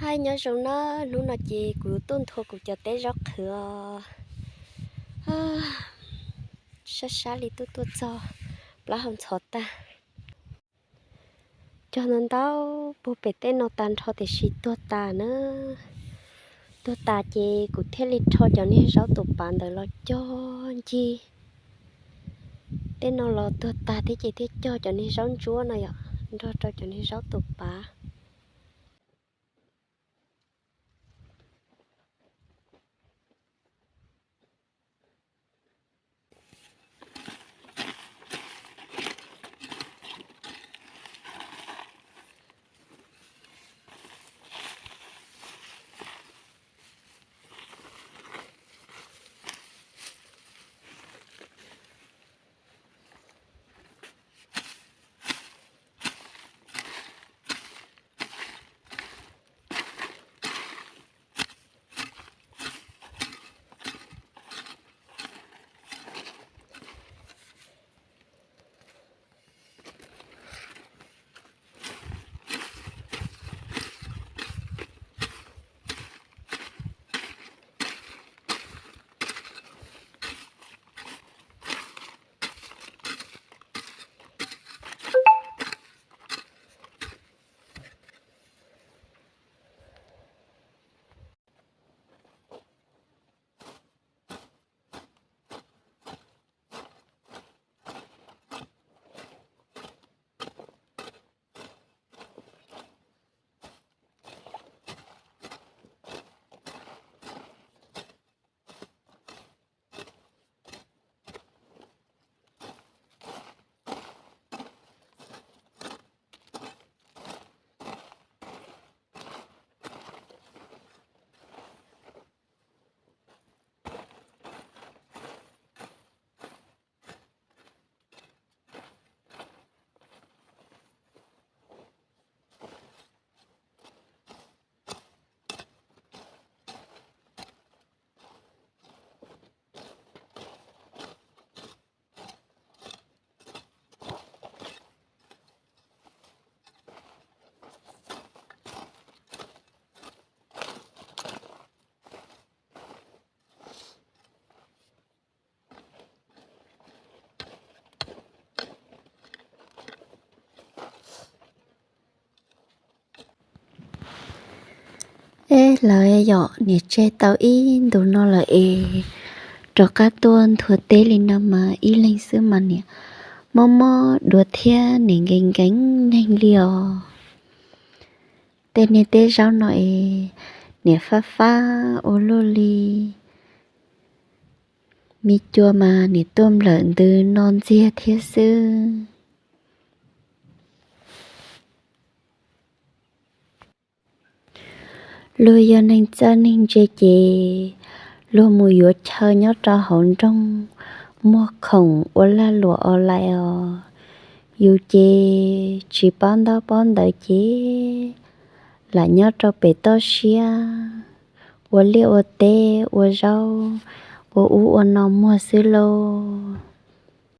Hais nyob zoo na, hnub no ces kuv tuaj nthua kuv cov teb zaub qhwv os. Sab sab li tuaj tuaj txog, plaub hau ntxhov tag. Cog ntau ntau puag pem tej no tag nrho tiam sis tuag tas na. Tuag tas ces kuv thiaj li rho cov niag zaub tus pav ntawd los cog ncig. Tej no los tuag tas thiab ces thiaj cog cov niag zaub ntsuab no yom, nrog rau cov niag zaub tus pav. Eb, lawv yom, niam tseg tau ib ntus no lawm es rov qab tuaj nthua teb li no mas ib leeg xwb mas niam mob mob duav thiab niam nkees nkees neeg li os. Tej niag teb zaub no es niam fab fab ua luaj li. Me cua mas niam tuaj nplawm ntws no ntxiag thiab xwb. Luag yog neeg txawj neeg ntse ces luag mus yuav chaw nyob rau hauv nroog muag khoom ua lag luam online os. Yus ces tsis paub ntaub paub ntawv ces lam nyob rau pem toj siab ua liaj ua teb ua zaub ua ub ua no muag xwb lauj.